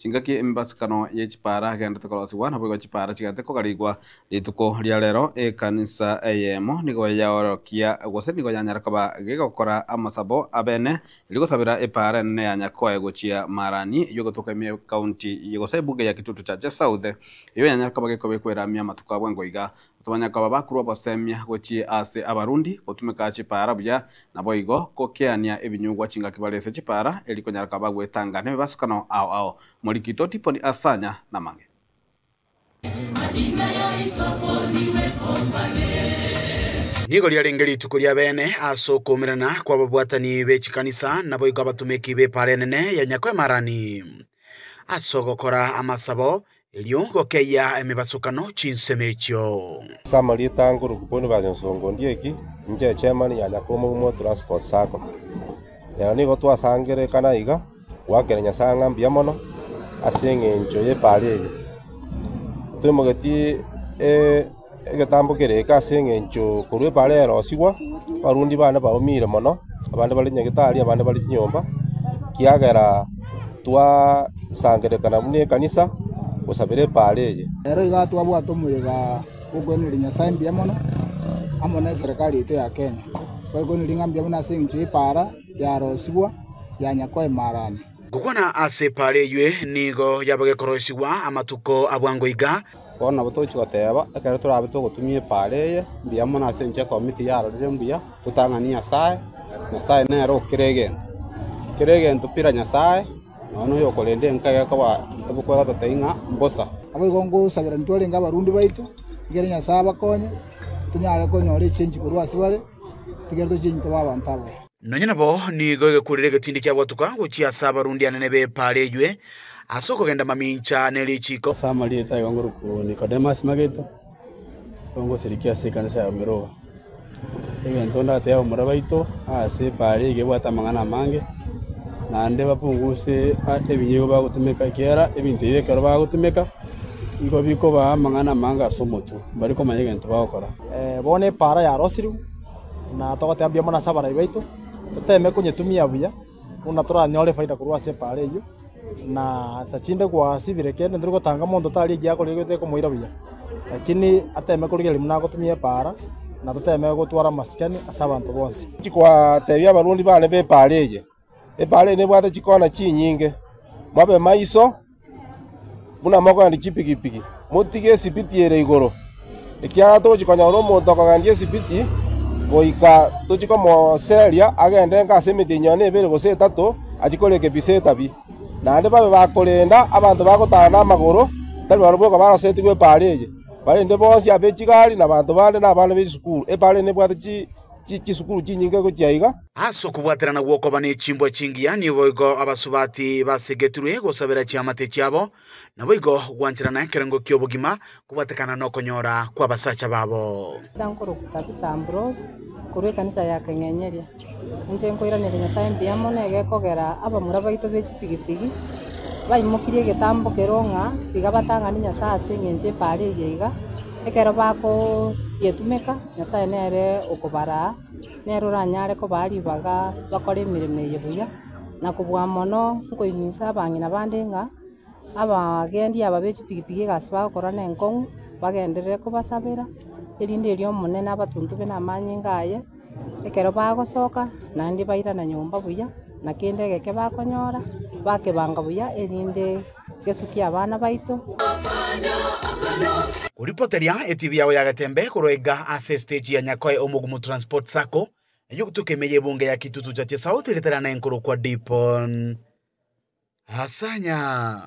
Chingaki emibasikano ye chipara agenderete korosigwa, naboigo chipara chigenderete kogarigwa rituko ria rero. Ekanisa eyemo nigo yaorokia gose nigo yanyara koba gegokora amasabo abene erio gosabera epaara enene ya Nyakoe gochia Marani eyio egotoka ime ekaunti gose ebunge ya Kitutu Chache South eyio yanyara koba gekobekwa erami amatuko abwo engoiga Ase banyakaba bakorwa obosemia gochia ase Abarundi gotumeka chipaara buya, naboigo gokeania ebinyugwa chingaki bare ase chipaara, erio konyara koba bagwetanga nemebasukano ao ao. Morikito Tiponi Asanya namange. Nigo riarenge rituko ria bene ase okoumerana kw'ababwatani be chikanisa, naboigo abatomeki b'epaara enene ya Nyakoemarani, ase ogokora amasabo, Erio gokeyia emebasokano chinsemo echio. Ase amarieta a Nguru Boniface Onsongo Ondieki, inche chairman ya Nyakomogumo Transport Sacco. Ero nigo twasangererekana iga goakera Nyasae ng'a mbuya mono ase eng'encho y'epaara eye. Toimogetie egetambo kere eke ase eng'encho korwa epaara yarosigwa, abarundi bane baumire mono, abande bare nyagetari abande bare chinyomba, kiagera twasangererekana buna ekanisa gosabera epaara eye. Ero iga twabwate omoyega bw'okoiraneria Nyasae mbuya mono, amo na eserekari yaito ya Kenya. Twakoiraneria ng'a mbuya mono ase eng'encho y'epaara yarosigwa yanya koemarania. Gokwana ase epaara eywe nigo yaba gekoroisigwa amatuko a bwango iga. Bono nabo togochia goteba, ekero torabe togotumia epaara eye, mbuya mono ase enchera ekomiti yarorire mbuya, totang'ani Nyasae, Nyasae nere o kera egento. Kera egento pira Nyasae, nonya oyokorenda enka egekoba egokwegototebia ng'a mbosa. Naboigo ngosabera intwe arenge abarundi baito, ekero Nyasae abakonye, tonyare konyora echange korwa ase bare, tigere tochange tobe abanto abaya. Nonya nabo nigo egekurera egetindi kia gwatuka gochia ase abarundi anene b'epaara eywe, ase okogenda mamincha ne richiiko. Ase amarieta aigo ngorokwa Nicodemus Mageto, nigo ngosirikia ase ekanisa ya Miroba. Egento ndatebe abamura baito ase epaara eye ebwate amang'ana amange, naende bapunguse ebinyego bagotumeka ekiagera ebinto ebi ekero bagotumeka, nigo bikobaa amang'ana amange ase omotwe, mbari komanya egento bagokora. Bono epaara yarosirwe. Na togoteba mbuya mono ase abarai baito, toteme konyetumia buya, buna toranyore efaida korwa ase epaara eyio, na asa chinde gwasibire kende ntori gotanga monto tari ekiya akorire gete ekomoira buya, lakini ateme korigereria buna agotumia epaara, na toteme gotwara amasikani ase abanto bonsi. Chikwateebia abarundi baane b'epaara eye, Epaara eye nebwate chikona chinyinge, mobe maiso buna mokogendia chipigipigi, motige esipiti ere igoro, ekiagera togochia konyora omonto okogendia esipiti goika tochie komoseria agende nka ase emetienyi nonya ebere gose etato achie koreka ebisa etabi. Naende babe bakorenda abanto bagotara namagoro, tari barabwo boka barosetigwe epaara eye, barende bonsi abe chigari na abanto bande na abana b'esukuru. Epaara eye nebwate chi. chisukuru chinyinge gochia iga. Ase okobwaterana gw'okoba ne chimbwa chingiya niboigo abasubati basegetirwe gosabera chiamate chiabo, naboigo gwancherana ekerengo ki'obogima kobwatekana nokonyora kw'abasacha babo. Nkorokwa Tabitha Ambrose, korwa ekanisa ya Keng'enyeria. Inche nkoiraneria Nyasae mbuya mono egekogera abamura baito be chipigipigi baimokirie egetambo kero ng'a tiga batang'ani Nyasae ase eng'encho epaara eye iga, ekero bakoyetumeka. Nyasae nere okobaraa, nere oranyare kobaa ribaga bakore emeremo eye buya, na kobua mono nkoiminsa abang'ina bande ng'a abagendi aba be chipigipigi egasi bagokora na enkong'u, bagenderere kobasabera, erinde erio Omonene abatuntube na amanyinga aye, ekero bagosoka naende bairana nyomba buya, na kende egeke bakonyora, bakebanga buya erinde gesukie abana baito. Koripoteria etibi yao ya Getembe korwa iga ase estage ya Nyakoe Omogumu Transport Sacco, eyio gotuka ime y'ebunge ya Kitutu Chache South ritera na enkorokwa Dipon Asanya.